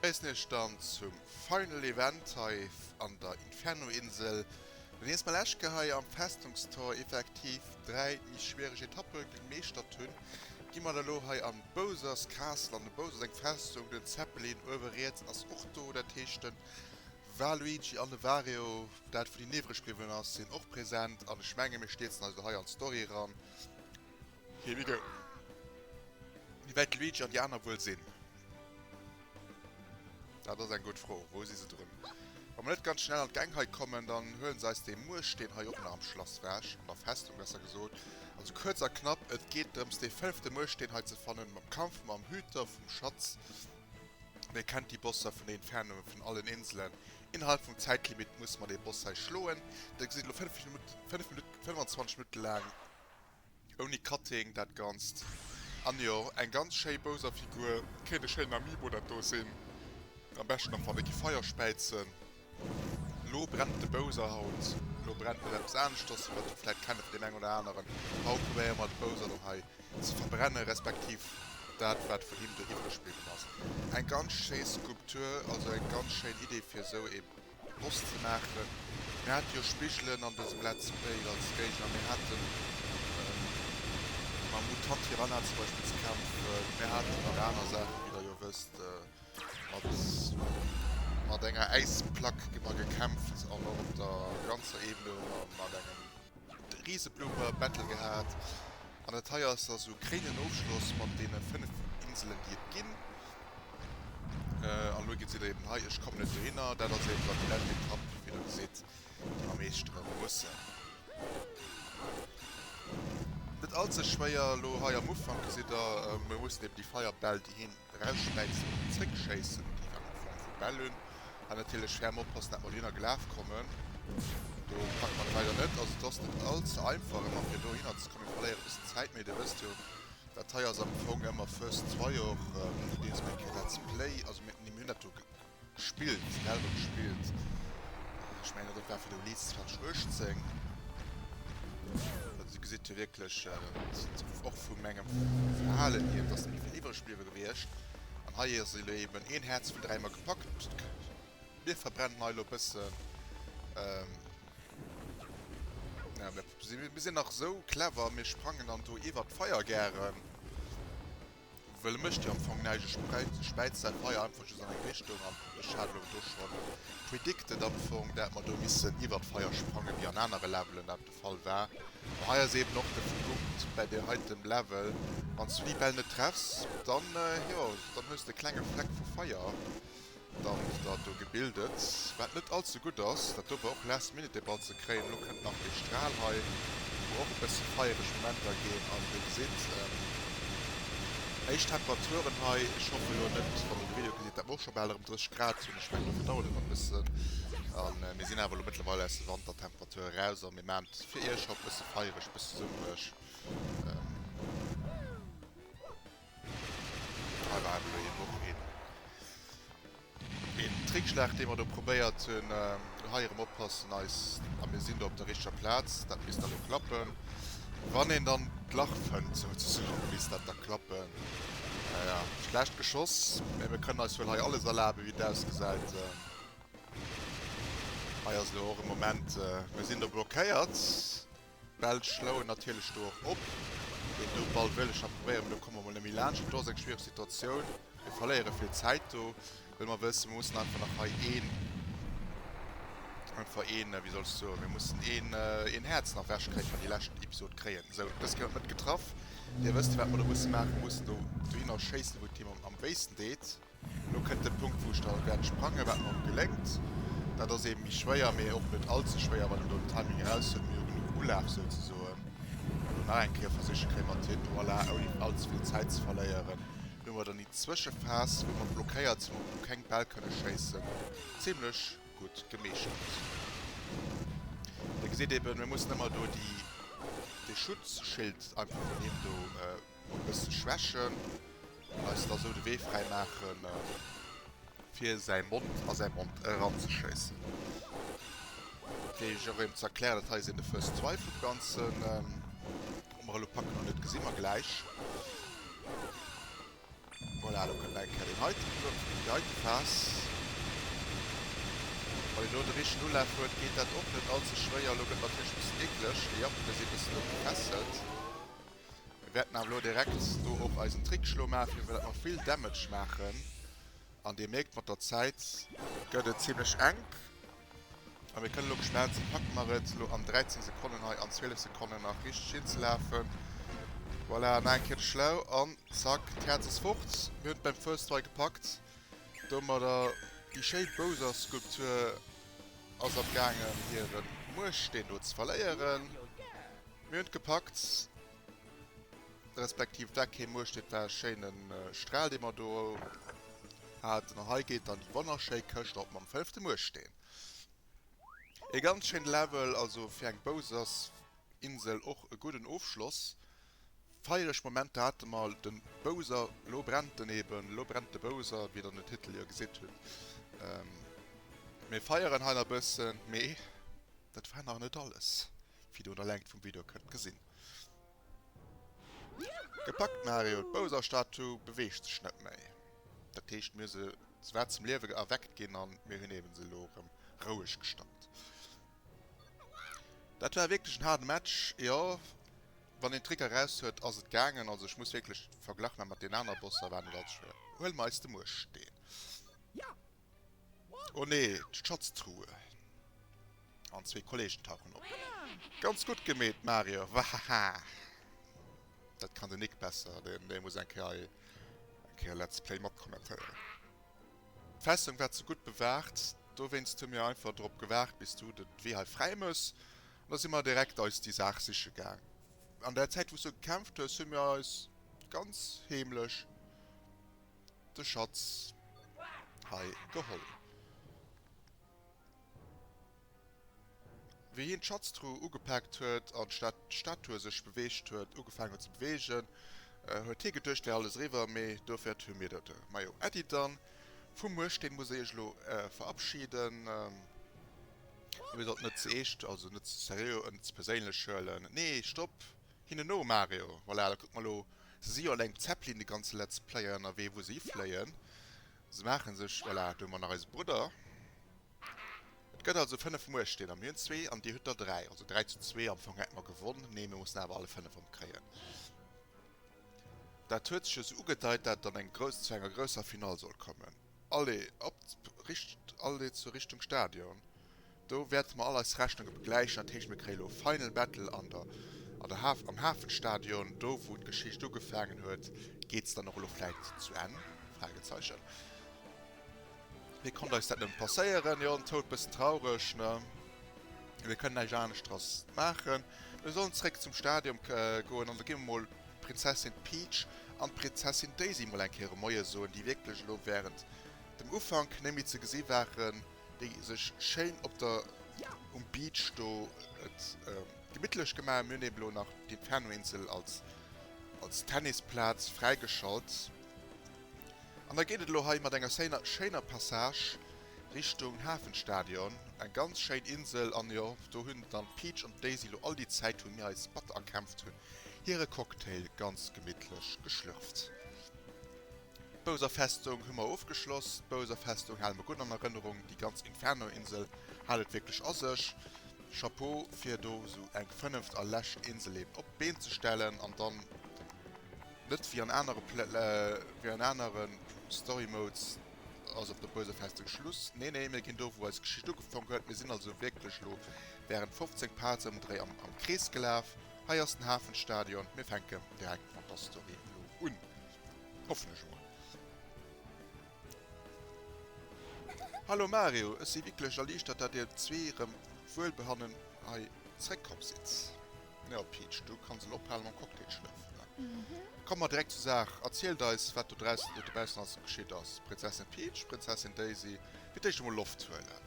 Begréissen iech dann zum Final Event hei an der Inferno Insel. Nodeems mer lescht Kéier hei am Festungstor effektiv 3 méi schwiereg Etappe gemeeschtert hunn, gi mer da lo hei an Bowser's Castle, an dem Bowser seng Festung. Den Zeppelin uewe riets ass och do, dat heescht den Waluigi an de Wario, dat vun hinnen iwwreg bliwwen ass, sinn och present an ech menge mir stierzen eis lo hei an d'Story eran. Here we go. Wéi wäit de Luigi an déi aner wuel sinn? Dat ass eng gutt Fro. Wou si se drun? Wa mer net ganz schnell an d'Gäng hei kommen, dann huelen se eis dee Muersteen hei och nach am Schlass wech, an der Festung besser gesot. Also kuerz a knapp, et geet drëms dee fënnefte Muersteen hei ze fannen, mam Kampf mam Hüter vum Schatz. Dir kennt déi Bosser vun den Infernoen vun allen Inselen. Innerhalb vum Zäitlimit musse mer dee Boss hei schloen. Dir gesitt elo 5 Minutten, 5 Minutten, 25 Minutte laang Ouni Cutting dat ganzt. An jo, eng ganz schéi Bowser Figur. Kéint e schéinen Amiibo dat do sinn. Am beschten nach wann e gi Feier späizen. Lo brennt de Bowser haut. Lo brennt net eppes aneschters, wéi wat der vläit kenne vun deem eng oder aneren. Haut probéiere mer de Bowser do hei ze verbrenne respektiv dat wat vun him do iwwreg bliwwen ass. Eng ganz schéi Skulptur, also eng ganz schéin Idee fir esou ee. Boss ze maachen. Mir hate jo Spigelen an dësem Let's Play als Géigner, mir haten mam Mutant Piranha zum Beispill ze kämpfen, mir haten nach aner Saachen, wéi der jo wësst, mat mat enger Äisplack gi mer gekämpft an och op der ganzer Ebene hu mer mat engem Riseblooper Battle gehat. An dat hei ass da sou kréinen Ofschloss mat deene 5 Inselen déi et ginn. An elo gesitt der eben hei, ech kommen net dohinner. Dat ass eben dann déi lescht Etapp, wéi der gesitt, déi mer meeschtere mussen. Net all ze schwéier elo hei am Ufank, gesitt der, mir mussen eben déi Feierbäll, déi hien erausschmäizt, zréckschéissen, déi eng Form vu Bäll hunn. An natierlech ferm oppassen, dat mer dohinner gelaf kommen. Do packe mer et leider net. Also et ass net all ze einfach ëmmer fir dohinner ze kommen. Mir verléiere e bëssen Zäit, mee Dir wësst jo, dat hei ass am Fong ëmmer First Try och, nodeems mer eng Kéier Let's Play, also mir hunn dat do gespillt, selwer gespillt. Ech mengen dat war fir de Release 2018. Also Dir gesitt jo wierklech och vu mengem Verhalen hier, et ass net méi vill iwwreg bliwwe gewiescht. An hei ass elo eben een Häerz vun 3 mer gepackt. Mir verbrennen hei elo e bëssen. Ja, mir sinn nach esou clever, mir sprangen dann do iwwert d'Feier gären. Well e mécht jo am Fong näischt, e späizt säi Feier einfach just an eng Richtung. An ech hat elo do schonn predicted am Fong, dat mer do missen iwwert d'Feier sprangen, wéi an anere Levelen dat de Fall war. Mä hei ass eben och de Punkt bäi deem heiten Level, wann s du déi Bäll net treffs, dann, jo, dann hues de e klenge Fleck vu Feier dann der do gebildet, wat net all ze gutt ass. Dat do war och last minute dee Ball ze kréien. Elo kënnt nach dee Stral hei, wou och e bësse feiereg Momenter ginn an dir gesitt, éischt Temperaturen hei, ech hoffen elo net, wann der de Video gesitt, dat mer och scho bal erëm 30 Grad hunn, ech mengen dofir dauert et nach e bëssen an mir sinn awer elo mëttlerweil aus de Wantertemperaturen. Tour eraus a mir maan et fir iech haut bësse feiereg, bësse summereg. Hei war elo eben och een een Trickschlag dee mer do probéiert hunn. Hei erëm oppassen eis a mir sinn do op der richteger Plaz, dat misst da lo klappen. Wann een dann d'Lach fënnt souzesoen, misst dat da klappen. Ja, schlecht geschoss, mee mir kënnen eis wuel hei alles erlaben wéi et ausgesäit. Hei ass elo och e Moment, mir sinn do blockéiert. D'Belsch schlouen natierlech do och op. Deen do Ball wëll ech nach probéieren, mee do komme mer mol net méi laanscht. Do ass eng schwiereg Situatioun. Mir verléiere vill Zäit do, well mer wëssen, mir mussen einfach nach hei een, einfach een, wéi soll ech soen, mir mussen een, een Häerz nach wechkréien, fir déi lescht Episod kréien. Sou, dës Kéier huet net getraff. Dir wësst, wat mer do musse maachen. Mir mussen do dohinner schéissen, wou et him am wéisten deet. Elo kënnt de Punkt wou ech da wäert sprangen, wat mer och geléngt. Dat ass eben méi schwéier, mee och net all ze schwéier, wann een do den Timing eraus huet. Mir hu genuch Ulaf souzesoen. Elo nach eng Kéier versiche kréie mer et hin, voilà, ouni all ze vill Zäit ze verléieren. Elo hu mer dann déi Zwëschephas, wou mer blockéiert sinn, wou mer keng Bäll kënne schéissen, zimlech gutt gemeeschtert. Dir gesitt eben, mir mussen ëmmer do déi, dee Schutzschild einfach vun him do e bësse schwächen. An eis da sou de Wee fräi maachen, fir säi Mond a säi Mond eranzeschéissen. Fir iech och erëm ze erklären, dat hei ass eben de First Try vum Ganzen. Ob mer elo packen oder net, gesi mer gläich. Voilà. Voilà, elo kënnt eng Kéier deen heiten, déi heite Phas. Wann een do de richtegen Ulaf huet, geet dat och net all ze schwéier. Elo gëtt natierlech e bëssen eekleg. Jop, mir si e bëssen do gefesselt. Mir wäerten awer elo direkt do och eisen Trickschlo maachen, fir datt mer vill Damage maachen. An Dir mierkt, mat der Zäit gëtt et zimlech enk. A mir kënnen elo gespaant sinn, packe mer et elo an 13 Sekonnen hei, an 12 Sekonnen nach richteg hinzelafen. Voilà, nach eng Kéier de Schlau an zack, d'Häerz ass fort. Mir hunn et beim First Try gepackt. Domadder déi schéi Bowser-Skulptur ass am gaangen hire Muechtsteen do ze verléieren. Mir hunn et gepackt. Respektiv et war kee Muecht, et war e schéine Stral dee mer do haten. An hei geet dann déi wonnerschéi Këscht op mam fënnefte Muechtsteen. E ganz schéint Level, also fir eng Bowsers Insel och e gudden Ofschloss. Feiereg Momenter hate mer, den Bowser, lo brennt en eben, lo brennt de Bowser, wéi der den Titel jo gesitt hutt. Mir feieren hei nach e bëssen, mee dat war nach net alles, wéi der un der Längt vum Video kënnt gesinn. Gepackt Mario, d'Bowser-Statue beweegt sech net méi. Dat heescht mir se se war zum Liewe erweckt ginn an mir hunn eben se elo erëm roueg gestallt. Dat war wierklech en haarde Match, jo wann een Tricker raus huet ass et gaangen, also ech muss wierklech Verglach man mat den aner Bosser war net all ze schwéier. Huele mer eis de Muersteen. Oh nee, d'Schatztruhe. An zwee Kollegen tauchen op. Ganz gutt gemeet, Mario. Wahaha. Dat kann den Nick besser. Deen, dee muss eng Kéier hei eng Kéier Let's Play matkommentéieren. D'Festung war ze gutt bewaacht, dowéinst hu mir einfach drop gewaart, bis du de Wee hei fräi mëss. An da si mer direkt eis déi Saach siche gaang. An der Zäit, wou s du gekämpft hues, hu mir eis ganz heemlech de Schatz hei geholl. Wéi hien d'Schatztruh ugepaakt huet an d'Statue sech beweegt huet, ugefaangen huet ze beweegen, huet hie geduecht, wär alles eriwwer, mee dofir hu mir dat. Majo, Äddi dann. Vum Muersteen muss ech iech elo verabschieden. Mir sollten net ze eescht, also net ze seriö an net ze perséinlech huelen. Nee, stopp! Hinnen no, Mario! Voilà, da kucke mer elo. Se si jo an engem Zeppelin de ganze Let's Play ënnerwee, wou se hifléien. Se maache sech, voilà, do hu mer nach eise Brudder. Et gëtt also 5 Muechtsteen a mir hunn zwee an dir hutt der 3. Also 3 zu 2, am Fong hätte mer gewonn. Nee, mir mussen awer alle 5 ëmkréien. Dat huet sech jo sou ugedeit, dat et an eng grouss, zu enger grousser Finall soll kommen. Allez, op Richt, allez zur Richtung Stadion. Do wäerte mer all eis Rechnunge begläichen. Dat heescht, mir kréie lo Final Battle an der, an der Haf, am Hafenstadion. Do wou d'Geschicht ugefaangen huet, geet se dann och elo vläit zu Enn? Fragezeichen. Wéi konnt eis dat nëmmen passéieren? Jo, den Toad bëssen traureg, ne? Mir kënnen näischt aneschters maachen. Mir sollen zréck zum Stadium goen an da gi mer mol d'Prinzessin Peach an d'Prinzessin Daisy mol eng Kéier e Moie soen, déi wierklech elo wärend dem Ufank net méi ze gesi waren, déi sech schéin op der um Beach do et gemittlech gemaach hunn. Mir hunn eben elo nach d'Infernoinsel als als Tennisplaz fräigeschalt. An da geet et elo hei mat enger schéiner Passage Richtung Hafenstadion. Eng ganz schéin Insel an jo, do hunn dann d'Peach an d'Daisy elo all déi Zäit wou mir eis batter erkämpft hunn, hire Cocktail ganz gemittlech geschlürft. D'Bowser Festung hu mer ofgeschloss. D'Bowser Festung hale mer gutt an Erënnerung. Déi ganz Inferno Insel hat et wierklech a sech. Chapeau fir do sou eng fënneft a lescht Insel eben op d'Been ze stellen an dann Net wéi an anere wéi an anere Story Modes ass op der Bowser Festung Schluss. Nee nee, mir ginn do wou eis Geschicht ugefonk huet. Mir sinn also wierklech elo während 15 Parts ëm Dréi am am Krees gelaf. Hei ass den Hafenstadion. Mir fänken direkt mat der Story elo un. Hoffen ech emol. Hallo Mario, ech si wierklech erliichtert dat dir zwee erëm wuelbehannen hei zréckkomm sidd. Jo Peach, du kanns elo ophalen mam Cocktail schlürfen. Komme mer direkt zur Saach, erzielt eis wat do draussen, do dobaussen alles geschitt ass. Prinzessin Peach, Prinzessin Daisy, fir d'éischt emol Loft huelen.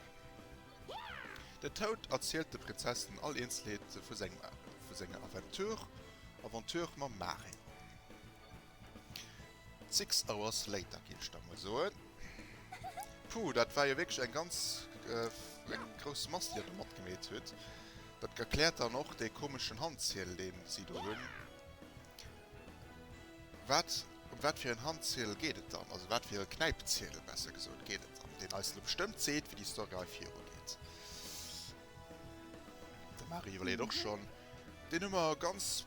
Den Toad erzielt de Prinzessinnen all Eenzelheete vu sengem, vu senger Aventure, Aventure mam Mario. Six hours later, géif ech da mol soen. Puh, dat war jo wierklech eng ganz, eng grouss Mass, déi der do matgemeet hutt. Dat erkläert dann och dee komeschen Handziel, dee si do hunn. Wat? Ëm wat fir en Handziedel geet et dann? Also wat fir e Knäipziedel, besser gesot, geet et dann, deen eis elo bestëmmt seet, wéi déi Story hei virugeet. De Mario iwwerleet och schonn. Deen hu mer ganz,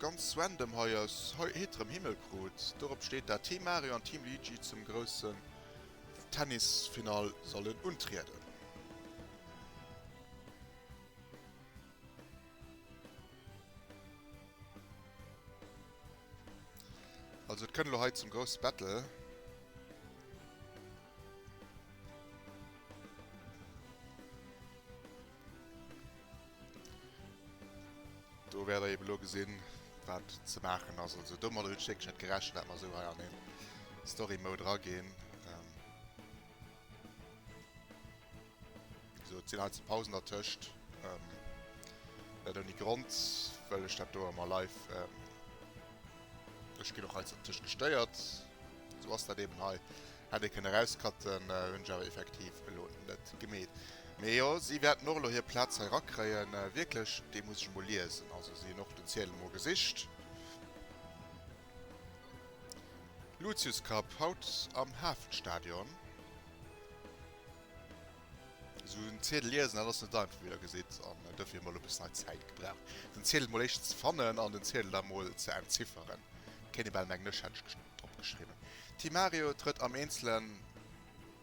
ganz random hei aus heiterem Himmel krut. Dorop steet dat Team Mario an Team Luigi zum groussen Tennisfinall sollen untrieden. Also et kënnt elo hei zum grousse Battle. Do wäert der eben elo gesinn, wat ze maachen ass. Also domadder hunn ech wierklech net gerechent, dat mer esou hei an den Story Mode raginn. Ähm Wéi gesot, et sinn hei ze Pausen dertëscht. Ähm net ouni Grond, wëll ech dat do ëmmer live ähm Ech ginn och hei dertëscht gestéiert. Esou ass dat eben hei. Hätt ee kënne erauscutten, hunn ech awer effektiv elo net gemeet. Mee jo, si wäerten och elo hir Plaz hei erakréien. Wierklech, dee muss ech emol liesen. Also si hunn och den Ziedel emol gesicht. Lucius Cup haut am Hafenstadion. Esou en Ziedel liesen, dat ass net einfach, wéi der gesitt. An dofir hu mer elo e bëssen hei Zäit gebraucht, den Ziedel mol éischtens ze fannen an den Ziedel da mol ze entzifferen. Kéint ee bal mengen, ech hätt drop geschriwwen. Team Mario trëtt am Eenzelen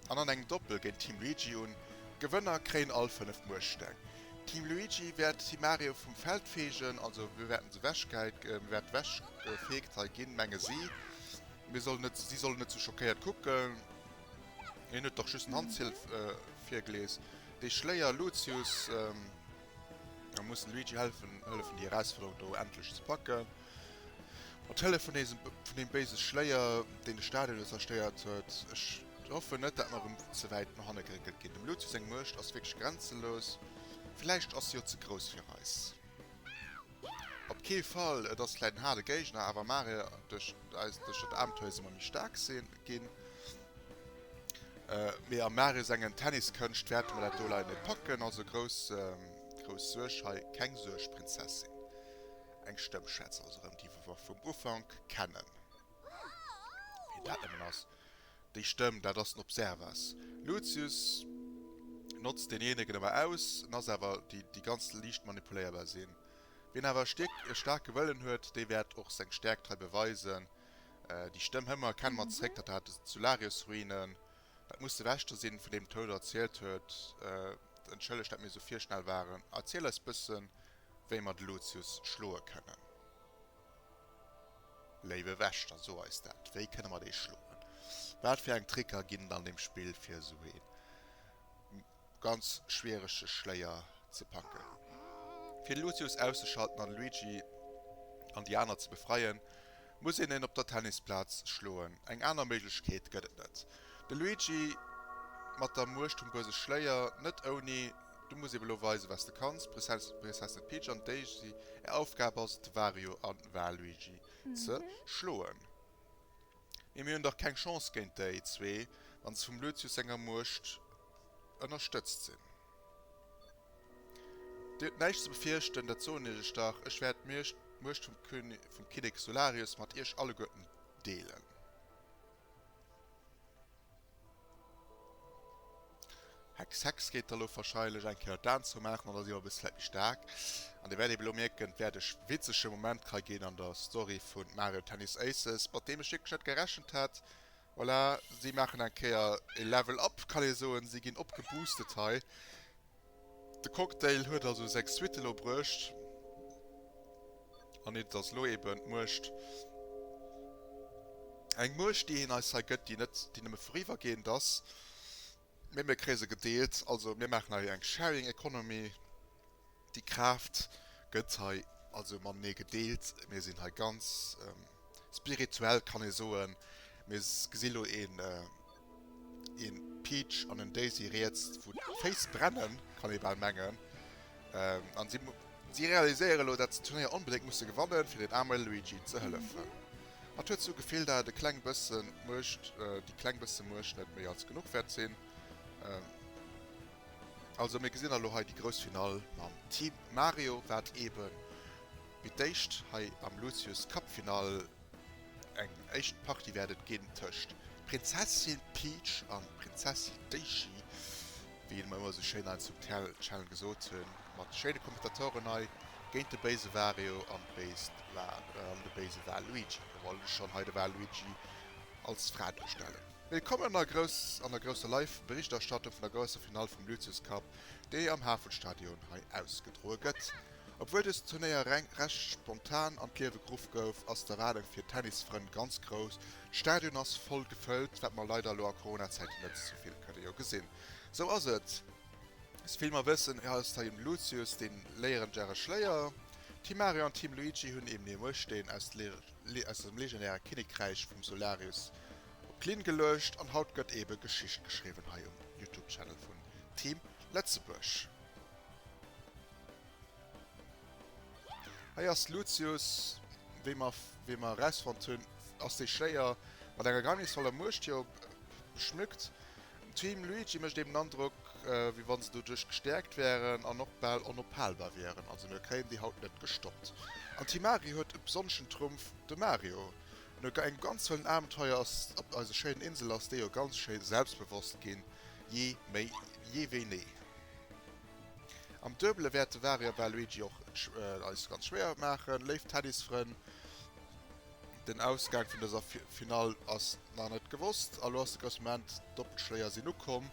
an an engem Doppel géint Team Luigi un. D'Gewënner kréien all 5 Muechtsteng. Team Luigi wäert Team Mario vum Feld feegen, also mir wäerten se ewechgehäit, mir wäerten ewechgefeegt hei ginn, menge si. Mir sollen net, si sollen net sou schockéiert kucken. Hien huet dach just den Handziel virgelees. Dee Schléier Lucius, da muss den Luigi helfen, hëllefen déi Erausfuerderung do endlech ze packen. Mat Hëllef vun désem, vun deem béise Schléier, deen de Stadion elo zerstéiert huet. Ech hoffen net, dat mer erëm ze wäit no hanne geréckelt ginn. Dem Lucius seng Muecht ass wierklech grenzelos. Villäicht ass se jo ze grouss fir eis. Op kee Fall, et ass vläit en haarde Géigner, awer Mario, duerch eis, duerch dat Abenteuer si mer méi staark sinn, ginn. Mee am Mario sengen Tenniskënscht wäerte mer dat do leider net packen. Also grouss, grouss Suerg hei, keng Suerg, Prinzessin. Eng Stëmm schwätzt also erëm, déi mer vum Ufank kennen. Wien dat nëmmen ass? Déi Stëmm, dat ass den Observas. Lucius notzt deenjéinegen ëmmer aus, en ass awer déi, déi ganz liicht manipuléierbar sinn. Wien awer e stierk, e staarke Wëllen huet, dee wäert och seng Stäerkt hei beweisen. Déi Stëmm hëmmer kenne mer zeréck, dat war d'Solarius-Ruinen. Dat muss de Wächter sinn, vun deem d'Toad erzielt huet. Entschëllegt, dat mir esou virschnell waren. Erziel eis bëssen, wéi mer de Lucius schloe kënnen. Léiwe Wächter, so eis dat, wéi kënne mer dee schloen? Wat fir eng Tricker ginn et an deem Spill, fir esou ee ganz schwierege Schléier ze packen? Fir de Lucius auszeschalten an de Luigi an déi aner ze befreien, muss een en op der Tennisplaz schloen. Eng aner Méiglechkeet gëtt et net. De Luigi mat der Muecht vum böse Schléier, net ouni. Du muss eben elo weisen, wat s de kanns. Prinzessin Peach an Daisy, Är Aufgab ass et, de Wario an Waluigi ze schloen. Mee mir hunn dach keng Chance géint déi zwee, wann se vum Lucius senger Muecht ënnerstëtzt sinn. Dir hutt näischt ze befierchten, dat soen ech iech dach. Ech wäert d'Muecht vum Kinnek Solarius mat iech alleguerten deelen. Hex Hex geet da lo wahrscheinlech eng Kéier d'Aen zou maachen an da si mer e bësse vläit méi staark. An dir wäert eben elo mierken, et wäert e witzege Moment hei ginn an der Story vu Mario Tennis Aces, mat deem ech wierklech net gerechent hat. Voilà, si maachen eng Kéier e Level Up, kann ee soen, si ginn opgeboostet hei. De Cocktail huet also seng Suite elo bruecht an et ass elo eben d'Muecht, eng Muecht déi hien eis hei gëtt, déi net, déi nëmme voriwwergehend ass, mee mir kréie se gedeelt. Also mir maachen hei eng Sharing Economy, déi Kraaft gëtt hei also matenee gedeelt. Mir sinn hei ganz spirituell, kann ee soen. Mir gesi lo een. Een Peach an en Daisy riets, wou d'Féiss brennen, kann ee bal mengen. An si si realiséiere lo, dat se d'Turnéier onbedéngt musse gewannen, fir den aarme Luigi ze hëllefen. Hatt huet sou Gefill, dat e kleng bëssen Muecht, déi kleng bësse Muecht net méi als genuch wäert sinn. Also mir gesinn elo hei déi grouss Finall mam Team Mario, wat eebe fir d'éischt hei am Lucius Cup Finall. Eng éischt Partie wäert et ginn tëscht Prinzessin Peach an Prinzessin Daisy, wéi mer ëmmer esou schéin hei zum Channel gesot hunn, mat schéine Kommentatoren hei géint de béise Wario an d'béist an de béise Waluigi. Mir wollen schonn hei de Waluigi als Fra duerstellen. Willkommen an der grouss an der grousser Live Berichterstattung vun der grousser Finall vum Lucius Cup, déi am Havelstadion hei ausgedroe gëtt. Obwuel dëst Turnéier recht spontan an d'Liewe geruff gouf, ass d'Erwaardung fir d'Tennisfrënn ganz grouss. D'Stadion ass voll gefëllt, wat mer leider elo a Corona-Zäiten net sou vill kënne jo gesinn. Sou ass et, souvill mer wëssen, ass hei um Lucius dee léierendjare Schléier. Team Mario an Team Luigi hunn eben hir Muechtsteen aus dem legendäre Kinnekräich vum Solarius op d'Linn geluecht an haut gëtt ebe Geschicht geschriwwen hei um Youtube-Channel vun Team Lëtzebuerg. Hei ass Lucius, wéi mer, wéi mer erausfonnt hunn, ass dee Schléier mat enger geheimnisvoller Muecht jo beschmückt. Team Luigi mécht eben den Androck, wéi wann se doduerch gestäerkt wären an och bal onophaalbar wieren. Also mir kréien déi haut net gestoppt. An Team Mario huet e besonneschen Trumpf, de Mario. No engem ganz wëllen Abenteuer ass op eiser schéinen Insel ass dee jo ganz schéi selbstbewosst ginn, jee méi, jee wéi nee. Am Duebele wäert de Wario a Waluigi och et eis ganz schwéier maachen. Léif Tennisfrënn, den Ausgang vun dëser Finall ass nach net gewosst. A lo ass de grousse Moment, d'Doppelschléier sinn ukomm,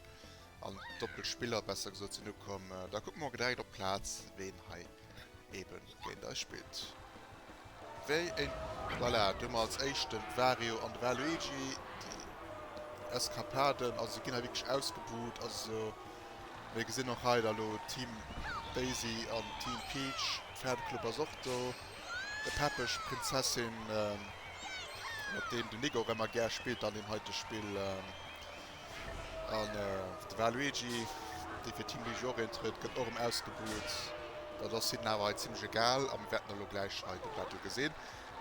an d'Doppelspiller besser gesot sinn ukomm. Da kucke mer direkt op d'Plaz, ween hei eben géint eis spillt. Wéi een, voilà, do hu mer als éischt de Wario an de Waluigi, déi Eskapaden, also se ginn hei wierklech ausgebuht, also Mir gesinn och hei da lo Team Daisy an Team Peach. Fanclub ass och do. De Peppeg, d'Prinzessin, mat deem den Nick och ëmmer gär spillt an deem heite Spill. An de Waluigi, dee fir Team Luigi och eentrëtt, gëtt och erëm ausgebuht. Dat ass hinnen awer hei zimmlech egal a mir wäerten elo gläich hei de Battle gesinn.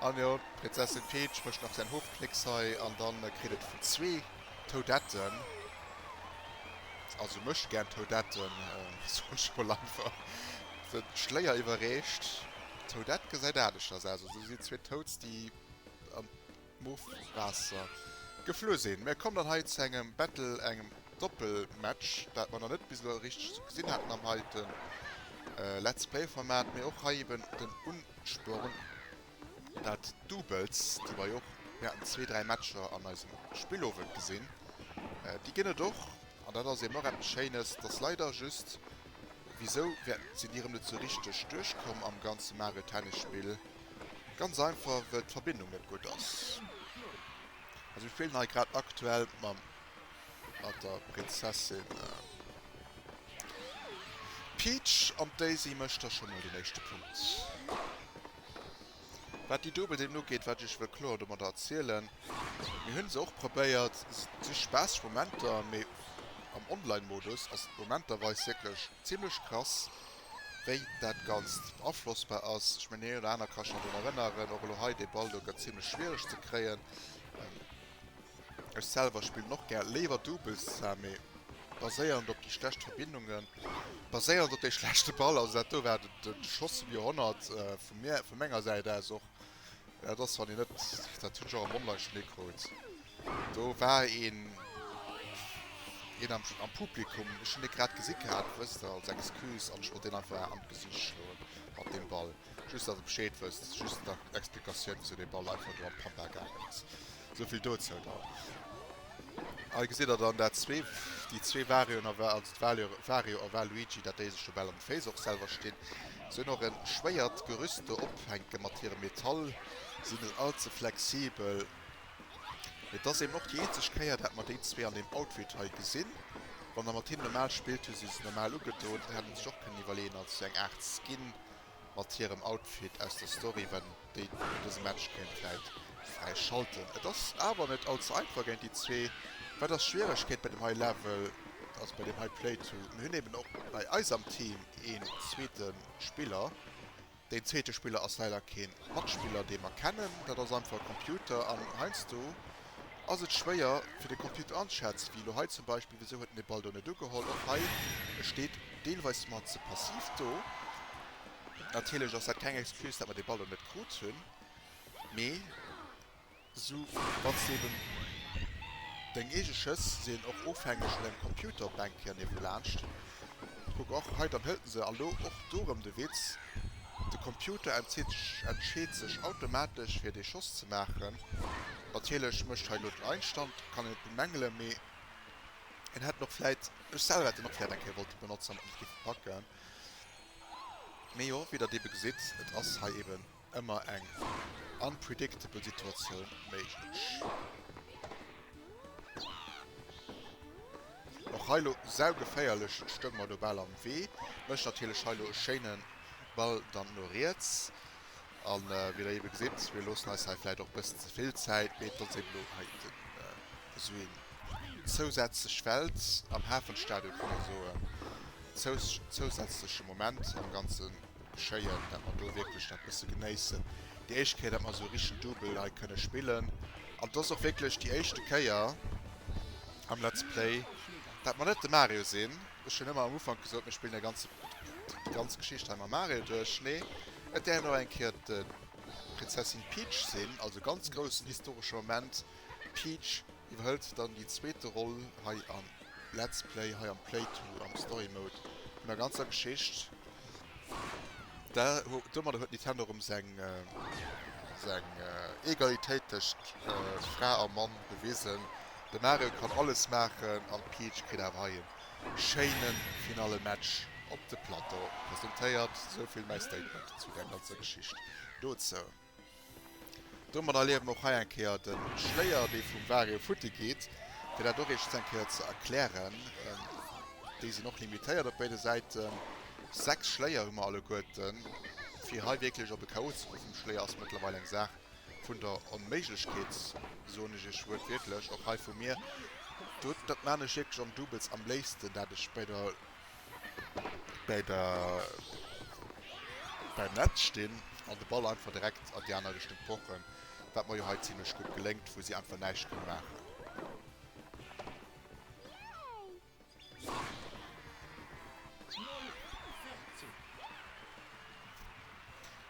An jo, d'Prinzessin Peach mécht nach säin Hofknicks hei an dann kritt et vun zwee Toadetten. Also mech gär Toadetten, soen ech mol einfach, den Schléier iwwerreecht. Toadette gesäit aneschters aus, also do sinn zwee Toads déi an d'Mofwaasser geflu sinn. Mir kommen dann hei zu engem Battle, engem Doppelmatch, dat mer nach net bis elo richteg sou gesinn haten am heiten Let's Play Format, mee och hei eben den Unsporn. Dat Doubles, déi mer jo och, mir haten zwee, dräi Matcher an eisem Spillowend gesinn, déi ginn et och. An dat ass eben och eppes Schéines. Et ass leider just, wisou sinn déi erëm net sou richteg duerchkomm am ganze Mario Tennis Spill? Ganz einfach, wëll d'Verbindung net gutt ass. Also mir spillen hei grad aktuell mam, mat der Prinzessin Peach an d'Daisy mécht da scho mol den éischte Punkt. Wat déi Doubles eben ugeet, wat ech iech wëll kloer domadder erzielen, mir hunn se och probéiert, et si spaasseg Momenter, mee am Online-Modus ass et momenterweis wierklech zimlech krass, wéi dat Ganzt beaflossbar ass. Ech mengen, deen een oder aner ka sech nach drun erënneren, och elo hei, dee Ball do gëtt zimlech schwiereg ze kréien. Ech selwer spillen och gär léiwer Doubles zwar, mee baséierend op déi schlecht Verbindungen, baséierend op dee schlechte Ball, also dat do war de Schoss vum Joerhonnert vu mir, vu menger Säit aus och. Dat ass wann een net, dat hunn ech och am Online schonn hikrut, do war een een am am Publikum, ech hunn dee grad gesi gehat, wësst der, als Excuse, an ech wollt deen einfach an d'Gesiicht schloen mat deem Ball, just dass der Bescheed wësst, just d'Explikatioun wisou dee Ball einfach do an d'Pampa gaangen ass. Souvill dozou dann. Hei gesitt der dann dat zwee, déi zwee Warioen a also d'Wario, Wario a Waluigi, dat déi sech do bal an de Féiss och selwer stinn. Se hunn och e schwéiert Gerüst do ophänke mat hirem Metall, sinn net all ze flexibel. Mee et ass eben och déi eenzeg Kéier, dat mer déi zwee an deem Outfit hei gesinn. Wann der mat hinnen normal spillt, hu si se normal ugedon. Dat hätt een sech och kënnen iwwerleeën als sou eng Aart Skin mat hirem Outfit aus der Story, wenn déi dëse Match kéint vläit fräi schalten. Et ass awer net all ze einfach géint déi zwee. Wat ass d'Schwieregkeet bei dem hei Level, also bei deem hei Playthrough? Mir hunn eben och bei eis am Team een zweete Spiller. Deen zweete Spiller ass leider keen Matspiller dee mer kennen, dat ass einfach e Computer an heiansdo ass et schwéier fir de Computer anzeschätzen, wéi elo hei zum Beispill, wisou huet en de Ball do net ugeholl? Och hei, e steet deelweis mat ze passiv do. Natierlech ass dat keng Excuse, dat mer dee Ball do net krut hunn, mee. Sou wann s de eben deng eege Schëss sinn och ofhängeg vun dengem Computer op eng Kéier niewelaanscht. Kuck och hei, dann hëlt en se. An lo och do rëm de Witz, de Computer entscheet sech automatesch fir dee Schoss ze maachen. Natierlech mécht hei lo den Einstand, kann een net bemängelen, mee en hätt en och vläit, ech selwer hätt en och vläit eng Kéier wollte benotzen, wann et net géif packen. Mee jo, wéi der et ebe gesitt, et ass hei eben ëmmer eng unpredictable Situatioun méiglech. Och hei lo saugeféierlech, stoung mer do bal am Wee. Mécht natierlech hei lo e schéine Ball dann no riets. An wéi der ebe gesitt, mir loossen eis hei vläit och e bëssen ze vill Zäit, mee et ass eben lo hei den esou een zousätzlech Feld am Hafenstadion, kann ee soen, zousätzleche Moment am ganze Geschéien, dat mer do wierklech dat bësse genéissen. Déi éischt Kéier, dat mer esou e richtegen Double hei kënne spillen. An et ass och wierklech déi éischte Kéier am Let's Play, dat mer net de Mario sinn. Ech hunn ëmmer am Ufank gesot, mir spillen déi ganze, déi ganz Geschicht hei mam Mario duerch. Nee, et däerf och eng Kéier d'Prinzessin Peach sinn. Also ganz groussen historesche Moment. D'Peach iwwerhëlt dann déi zweete Roll hei am Let's Play, hei am Playthrough, am Story Mode vun der ganzer Geschicht. Da, domadder huet Nintendo erëm seng, seng Egalitéit tëscht Fra a Mann bewisen. De Mario kann alles maachen an d'Peach kritt awer hei e schéine finale Match op de Plateau presentéiert. Souvill mäi Statement zu där ganzer Geschicht dozou. Domadder erliewe mer och hei eng Kéier de Schléier, dee vum Wario futti geet. Fir dat och eeschtens eng Kéier ze erklären, déi sinn och limitéiert op béide Säiten. 6 Schléier hu mer alleguerten. Fir hei wierklech op e KO ze kommen vum Schléier ass mëttlerweil eng Saach vun der Onméiglechkeet, soen ech iech wuertwiertlech. Och hei vu mir, do, dat maan ech wierklech am Doubles am léifsten, dat ech bei der bäi der beim Netz stinn an de Ball einfach direkt an déi aner Richtung pochen, wat mer jo hei zimlech gutt geléngt, wou si einfach näischt kënne maachen.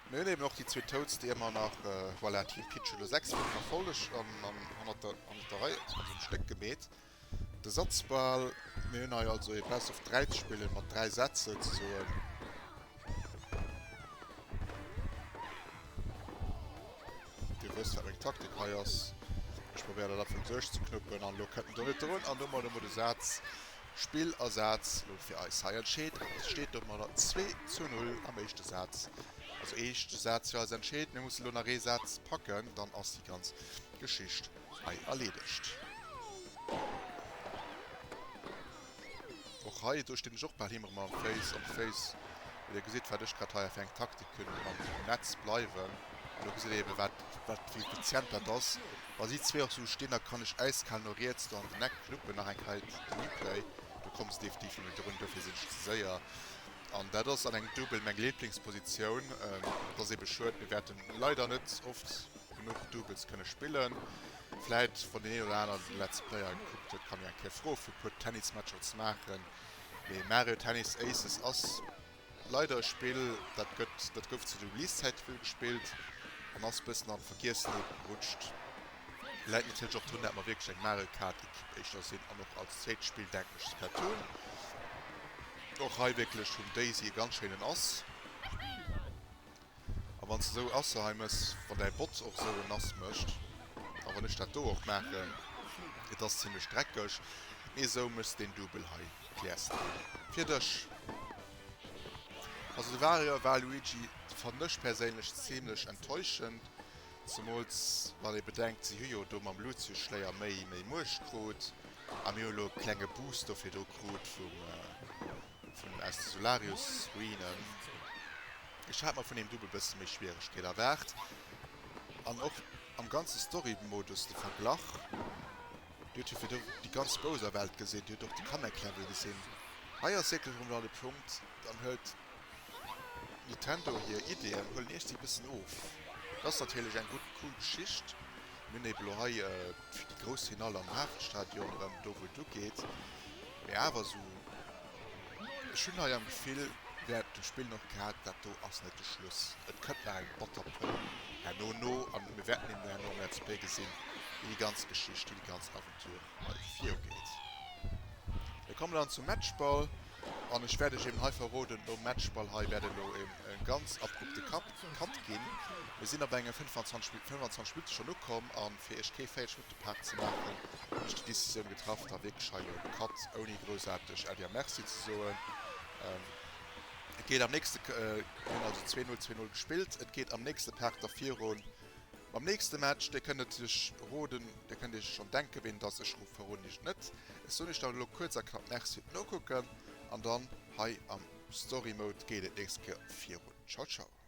Mir hunn eben och déi zwee Toads, déi ëmmer nach, voilà, Team Peach huet elo 6 Punkten a Folleg an hannert der hannert der Rei, also um Stéck gemeet. De Satzbal, mir hunn hei also ee Best of 3 ze spillen, mat 3 Sätz souzesoen. Dir wësst, wat meng Taktik hei ass. Ech probéieren dat einfach duerchzeknuppen an elo kënnt en do net drun an domadder hu mer de Saz, Spill a Saz elo fir eis hei entscheet. An et steet domadder 2 zu 0 am éischte Saz. Also éischte Saz fir eis entscheet. Mir musse elo nach ee Saz packen, dann ass déi ganz Geschicht hei erleedegt. Och hei, do stinn ech och bal him erëm am Féiss, am Féiss. Wéi der gesitt, wat ech grad hei fir eng Taktik hunn, am Netz bleiwen. An do gesitt der eben, wat, wat, wéi effizient dat ass. Wa si zwee och sou stinn, da kann ech äiskal no riets do an den Eck knuppen. Nach eng Kéier de Replay, do komme se definitiv net méi drun, dofir sinn ech ze séier. An dat ass an engem Double meng Liblingspositioun. Et ass ebe schued, mir wäerten leider net oft genuch Doubles kënne spillen. Vläit, wann deen een oder aneren den Let's Play hei gekuckt huet, kann jo eng Kéier froe fir e puer Tennismatcher ze maachen. Mee Mario Tennis Aces ass leider e Spill, dat gëtt, dat gouf zu de Release-Zäite vill gespillt an ass bëssen an d'Vergiessenheet gerutscht. Läit natierlech och drun, dat mer wierklech eng Mario Kart Equipe éischter sinn an och als zweet Spill denken ech Splatoon. Och hei wierklech vum Daisy e ganz schéinen Ass. A wann s de esou Asser hei mëss, wann däi Bot och esou en Ass mécht, a wann ech dat do och maachen, et ass zimlech dreckeg, mee esou méchs deen Double hei, kläers de fir dech. Also de Wario a Waluigi fannen ech perséinlech zimlech enttäuschend, zemools wann ee bedenkt, si hu jo do mam Lucius-Schléier méi méi Muecht krut a mir hu lo e klenge Boost do virdru krut vum Vun aus de Solarius Ruinen. Ech hat mer vun deem Double bësse méi Schwieregkeet erwaart. An och am ganze Story-Modus de Verglach. Dir hutt jo virdru déi ganz Bowser-Welt gesinn, dir hutt och de Kamek-Level gesinn. Hei ass wierklech erëm dann de Punkt, dann huelt Nintendo hir Ideeën, huelen iech se e bëssen of. Dat ass natierlech eng gutt, cool Geschicht. Mir hunn ebe lo hei déi grouss Finale am Hafenstadion erëm, do wou et ugeet. Mee awer esou, ech hunn hei am Gefill während dem Spillen och gehat, dat do ass net de Schluss, et kënnt nach eng batter Pëll. Herno no, an mir wäerten eben herno am Let's Play gesinn, wéi déi ganz Geschicht, wéi déi ganz Aventure hei virugeet. Mir kommen dann zum Matchball, an ech wäert iech eben hei verroden, nom Matchball hei wäert elo eben e ganz abrupte Cut ginn. Mir sinn op enge 25 25 Minutte schonn ukomm, a fir iech kee 40 Minutte Part ze maachen, hunn ech déi Decisioun getraff, da wierklech hei elo e Cut ouni groussaarteg Äddi a Merci ze soen. Et geet am nächste, mir hunn also 2, 0, 2, 0 gespillt, et geet am nächste Part da virun mam nächste Match. Dir kënnt et iech roden, dir kënnt iech schonn denken, ween et ass, ech verroden iech et net. Ech soen iech dann elo kuerz a knapp Merci fir d'Nokucken an dann hei am Story Mode geet et nächst Kéier virun. Ciao ciao.